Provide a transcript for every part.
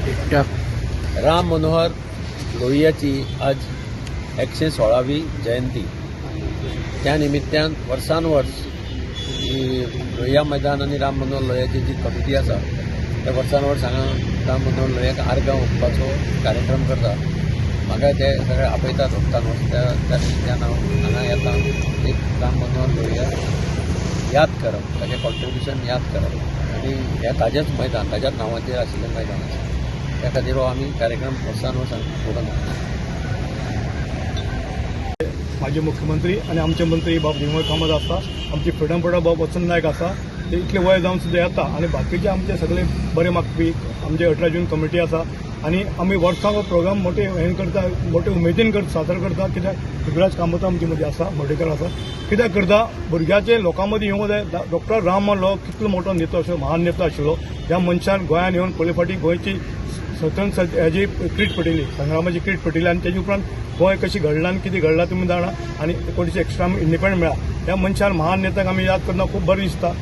राम मनोहर लोहियाची आज 116वी जयंती. त्या निमित्तान वर्सान वर्स ही लोहिया मैदान आनी राम मनोहर लोहियाची जी कमिटी आसा त्या वर्सान वर्स हांगा राम मनोहर लोहियाक आर्गां ओंपपाचो कार्यक्रम करता. म्हाका ते सगळे आपयतात वर्सान वर्स. त्या त्या निमित्तान हांव हांगा येता. एक राम मनोहर लोहिया याद करप, ताजें कॉन्ट्रिब्युशन याद करप आनी हें ताजेंच मैदान, ताज्याच नांवाचेर आशिल्लें मैदान आसा. त्या खातीर हो आमी कार्यक्रम वर्सान वर्स फुडून. माजी मुख्यमंत्री आनी आमचे मंत्री बाब दिगंबर कामत आसा, आमची फ्रिडम फायटर बाब वसंत नायक आसा. ते इतले वय जावन सुद्दां येता आनी बाकीचे आमचे सगळे बरे मागपी आमचे 18 जून कमिटी आसा आनी आमी वर्सां हो प्रोग्राम मोठे हें करता, मोठे उमेदीन कर सादर करता. कित्याक पृथ्वीराज कामत आमचे मदीं आसा, मर्डेकर आसा. कित्याक करता भुरग्याचे लोकां मदीं येवंक जाय. डॉक्टर राम लो कितलो मोठो नेतो आशिल्लो, महान नेतो आशिल्लो. ज्या मनशान गोंयान येवन पयले फावटी गोंयची स्वतंत्र हेजी क्रीट पेटयली, संग्रामाची क्रीट पेटयली आनी तेजे उपरांत गोंय कशी घडलां आनी कितें घडलां तुमी जाणा आनी 19 एक्स्ट्रा इंडिपेंडंट मेळ्ळा. ह्या मनशान महान नेत्याक आमी याद करतना खूब बरें दिसता.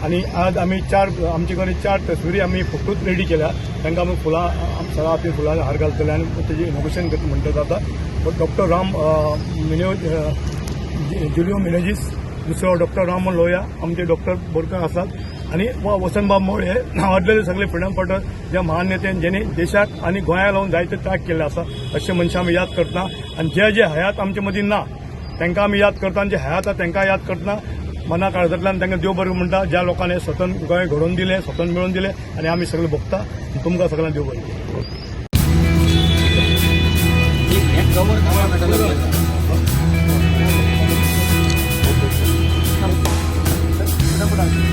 आनी आज आमी चार आमचे कडेन चार तस्विरी आमी फोटोच रेडी केल्या. तांकां आमी फुलां सगळ्या आपली फुलां हार घालतले आनी तेजी इनॉग्रेशन म्हणटा जाता. डॉक्टर राम मिन्यो जुलियो मिनेजीस, दुसरो डॉक्टर राम लोहिया, आमचे डॉक्टर बोरकर आसात आनी वसंतबाब मोळ हे नांवाजलेले सगळे फ्रिडम फायटर, ज्या महान नेत्यान जेणे देशाक आनी गोंयाक लागून जायते त्याग केल्ले आसा. अशे मनशां आमी याद करतना आनी जे जे हयात आमचे मदीं ना तांकां आमी याद करता आनी जे हयात आसा तांकां याद करतना मना काळजांतल्यान तांकां देव बरें म्हणटा. ज्या लोकांनी स्वतंत्र गोंय घडोवन दिलें, स्वतंत्र मेळोवन दिलें आनी आमी सगळे भोगता. तुमकां सगळ्यांक देव बरें. हें कवर मेळटलें. फटाफट.